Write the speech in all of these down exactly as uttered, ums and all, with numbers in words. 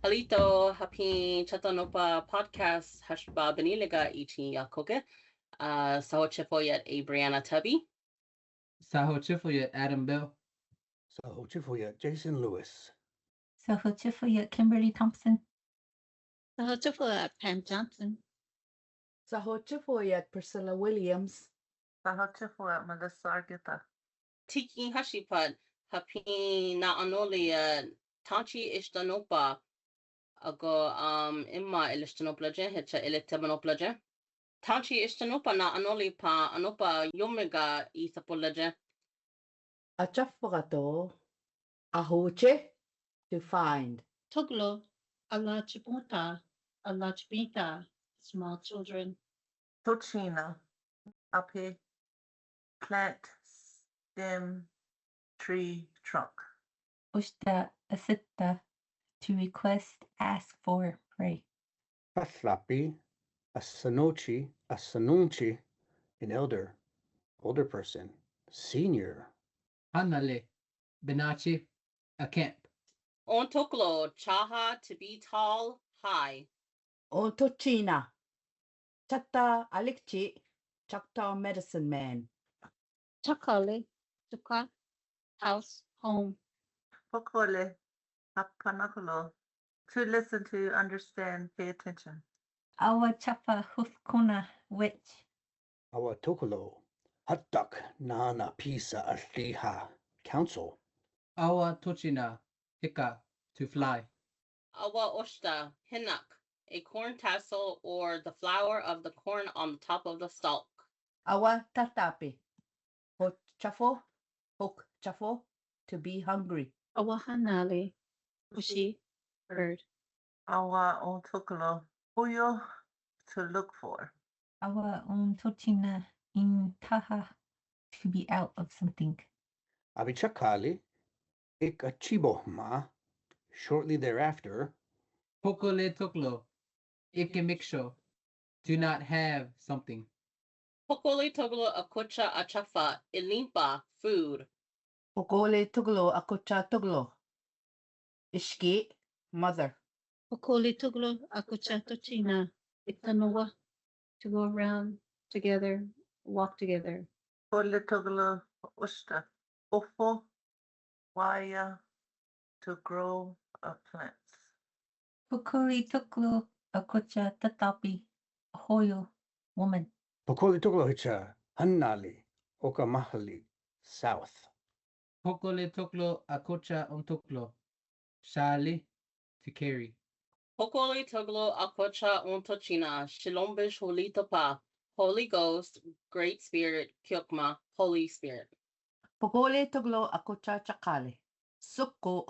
Abuelito, hapin Chettanópa podcast, hashba benilika i chin yakoke. Uh, Sahochifo yet, Abriana Tubby. Sahochifo yet, Adam Bell. Sahochifo yet, Jason Lewis. Sahochifo yet, Kimberly Thompson. Sahochifo yet, Pam Johnson. Sahochifo yet, Priscilla Williams. Sahochifo yet, Melissa Argueta. Tikin hashipat, hapin na'anoli, uh, Tanchi Ixtanópa. Ago, um, emma ilixtanóplaye, hecha ilitemanóplaye. Tanchi Ixtanópa na'anoli pa, anópa yomega i sapo'laye. Achafakato, ahoche, to find. Toklo, alachibunta, alachibinta, small children. Tochina, ape, plant, stem, tree, trunk. Ushta, aseta, to request, ask for, pray. Atlapi, asanochi, asanonchi, an elder, older person, senior. Hanale, benachi, a camp. Ontoklo, chaha, to be tall, high. Ontochina, chata alikchi, chata medicine man. Chakale, chuka, house, home. Pokole, hapanakolo, to listen, to understand, pay attention. Awa chapa huskuna, witch. Awa tokolo, hatak nana pisa atiha, council. Awa tochina, hika, to fly. Awa oshta, hinak, a corn tassel or the flower of the corn on the top of the stalk. Awa tatapi, hochafo, hochafo, to be hungry. Awa hanale, ushi, bird. Awa ontokolo, huyo, to look for. Awa ontochina, intaha, to be out of something. Abichakali, ik achibohma, shortly thereafter. Pokole toklo, ikimiksho, do not have something. Pokole toklo akocha achafa, ilimpa, food. Pokole toklo akocha toklo, ishki, mother. Pokole toklo akocha tochina, itanowa, to go around together, walk together. Pokole toklo ushta, ofo, waya, to grow a plant. Pokole toklo akocha tatapi, hoyo, woman. Pokole toklo hicha, hanali, okamahali, south. Pokole toklo akocha ontoklo, shali, to carry. Pokole toklo akocha ontochina, shilombish holitopa, Holy Ghost, Great Spirit, kiokma, Holy Spirit. Pokole toklo akocha chakale, soko,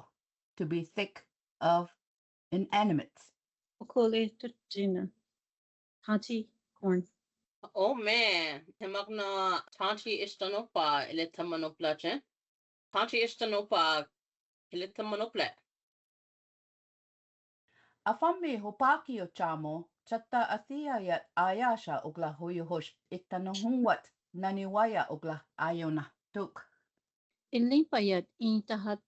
to be thick of inanimate. Pokole tochina, tanchi, corn. Oh man, temakna tanchi Ixtanópa, ilitemanóplaye. Tanchi Ixtanópa, ilitemanópla. Afami hopaki o chamo, chata atiha yet ayasha okla hoyohosh itanohunwat naniwaya okla ayonatok. Ilimpa yet intahat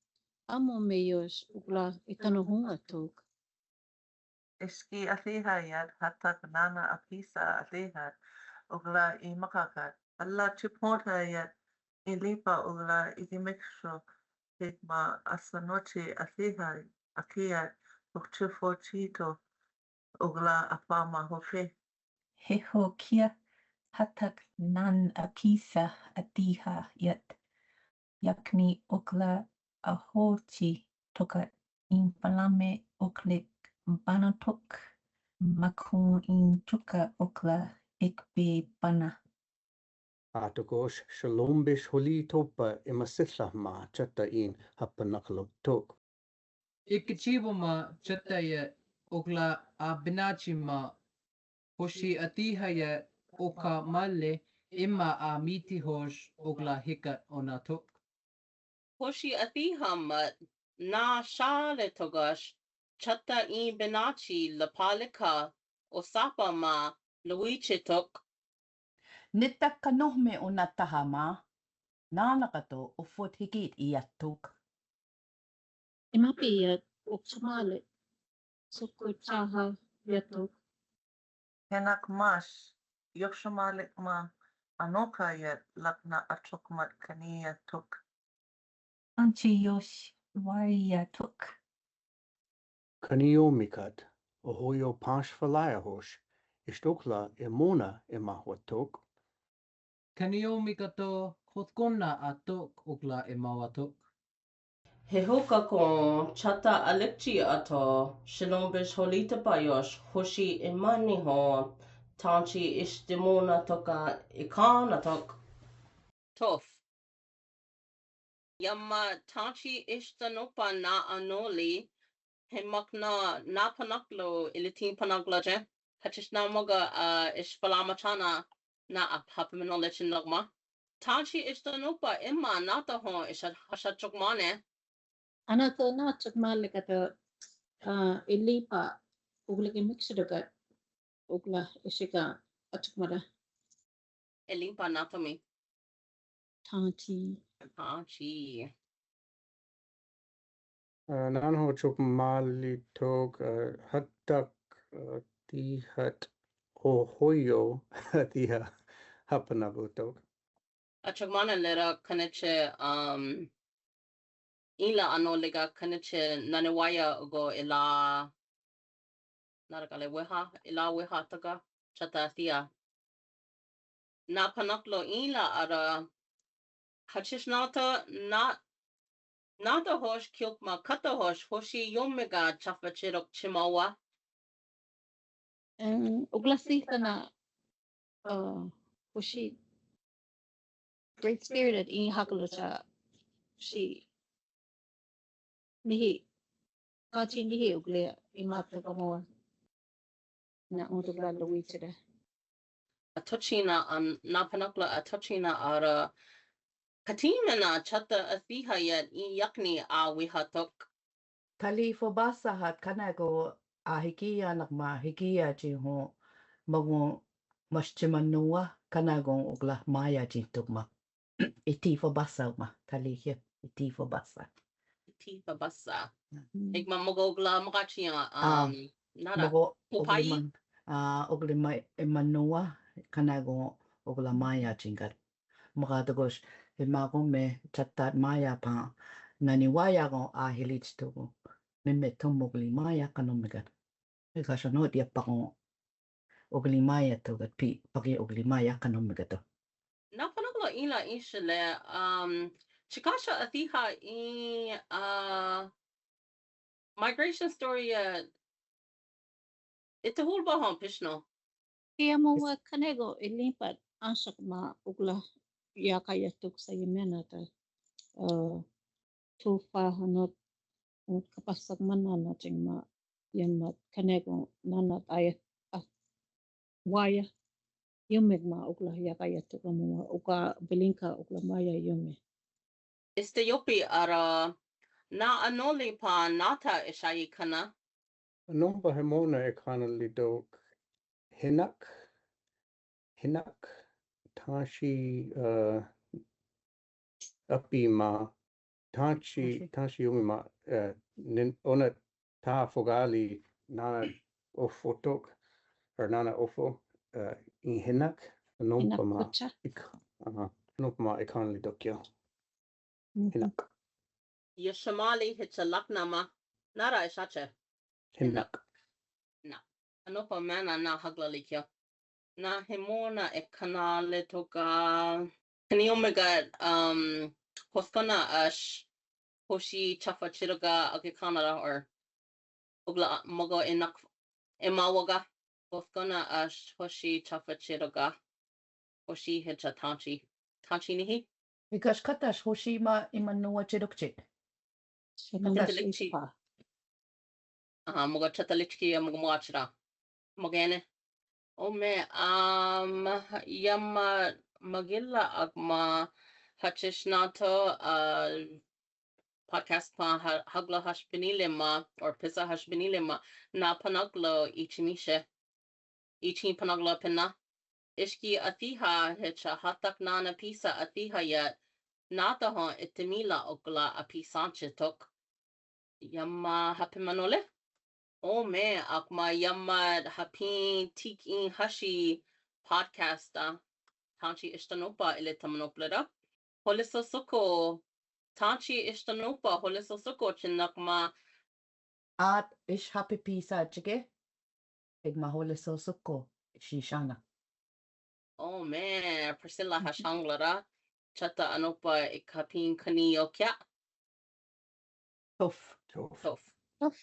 amo meyosh okla itanohunwatok. Ishki atiha yet hatak nana apisa atiha okla imakakat. Ala chiponta yet ilimpa okla ikimiksho, hikma asanochi atiha akiat okchifochito okla afama hoke. Hehokia hatak nan apisa atiha yet. Yakni okla ahochi toka in palame oklik banatok, makun in chuka okla ikbe bana. Atokosh shalombish holitopa imasithahma chata in hapanaklotok. Ikichiboma chata yet okla abinachima, hoshi atiha yet okamale, ima amitihosh okla hikat onatok. Hoshi atiha ma na shale togash, chata in binachi lapalika, osapa ma lawichitok. Nitak kanohme onataha ma, nanakato ofot hikit iyatok. Imapi yet okchumale. Sokko' chaha yatok. Hinak mas, yoshomalik ma, anoka yet lakna atok mat kania tok. Anchi yosh waya tok. Kaniyo mikat, ohoyo pash falaya hosh, istokla emona emawa tok. Kaniyo mikato, kotkona atok okla emawa tok. Hehokakon chata alekchi ato, shelombesh holita payosh, hoshi emani ho, tanchi ishtimona toka ikana tok. Tof. Yama tanchi ishtanokpa na anoli, hemakna na panaklo ilitin panaklo je. Hachisna moga, uh, ish falama chana na ap hapamino lechin nokma. Tanchi ishtanokpa emma nata ho ish hashachokmane. Anata na chokmale kata, uh, ilipa ugleke miksudoka ugla ishika achokmada. Elimpa natomi. Tanchi. Tanchi. Uh, nanaho chokmali tok, uh, hatak, uh, tihat ohoyo tiha hapanabu tok. Achokmana lera kanache, um, ila ano lega kanache naniwaya ugo ila narakale weha, ila weha taka chata thia. Na panaklo ila ara hachisnata na, nata hosh kiokma kata hosh hoshi yomega chafachirok chimawa. Um, ugla sihta na, uh, hoshi Great Spirit i hakalo cha shi nihi. Kachi nihi ugle i mata kamoa. Na utukla lo wichida. Atochina an na panakla atochina ara katimena chata athiha yet i yakni a wihatok. Tali fobasa hat kanago a hikia nakma hikia chi ho mago mas chimanua kanago ugla maya chi tukma. Iti fobasa ma tali hia iti fobasa. Iti fobasa. Mm. Ikma mogo ugla makachia, ah, um, nara. Mogo popai. Ugli man, ah, ugli ma Emmanuel kanago ugla maya chingat. Maka tokos, e mako me chatat maya pa nani waya ko a hilich toko. Me me tomo ugli maya kano megat. E kaso no dia pako ugli maya togat pi, paki ugli maya kano megato. Na panaglo ila ishile, um, chikasha athiha i, uh, migration story, uh, Ita hulba hon pishno. Ia mo wa kanego ilimpat ansak ma ugla ya kaya tuk sa yemena ta, eh, tufa hanot, ut kapasak mana na ching ma yema kanego nanat aya, ah, waya yumig ma ugla ya kaya tuk mo wa uka bilinka ugla maya yume. Ista yopi ara na anoli pa nata ishayi kana. Anompa hemona e kana lidok hinak, hinak, tashi, uh, api ma, tashi, tashi umi ma, uh, nin, ona ta fogali nana ofo tok, or nana ofo, uh, i hinak, anompa ma, ik, uh, anompa ma e kana lidok yo. Hinak. Yeshamali hichalaknama. Nara ishache. Hinak. Na. Anopa mana na hagla likyo. Na hemona e kana le toka. Kani omega, um, hoskona ash hoshi chafa chiroga ake kanara or ugla mogo enak emawaga. Hoskona ash hoshi chafa chiroga. Hoshi hecha tanchi. Tanchi nihi. Because katash hoshi ma imanua chirokchit. Chatalikchi. Aha, mogo chatalikchi ya mogo moachira. Mogene. O me, um, yama magilla agma hachishnato, uh, podcast pa ha-, hagla hashpinile ma, or pisa hashpinile ma, na panaglo ichimishe. Ichin panagla pena. Ishki athiha hecha hatak nana pisa athiha yet nata ho itimila okla a pisanche tok. Yama hapimanole? Oh man, ak ma yamad hapin tikin hashi podcast a. Tanchi Istanhopa ile tamanhóplata. Hålesåsåko. Tanchi Istanhopa, hålesåsåko, chinnak ma. At ish happy pisa chike. Ig ma hålesåsåko, shisana. Oh man, Priscilla ha shanglåda. Chåta' anhopåpa i kapin kani yokia. Tough. Tough. Tough.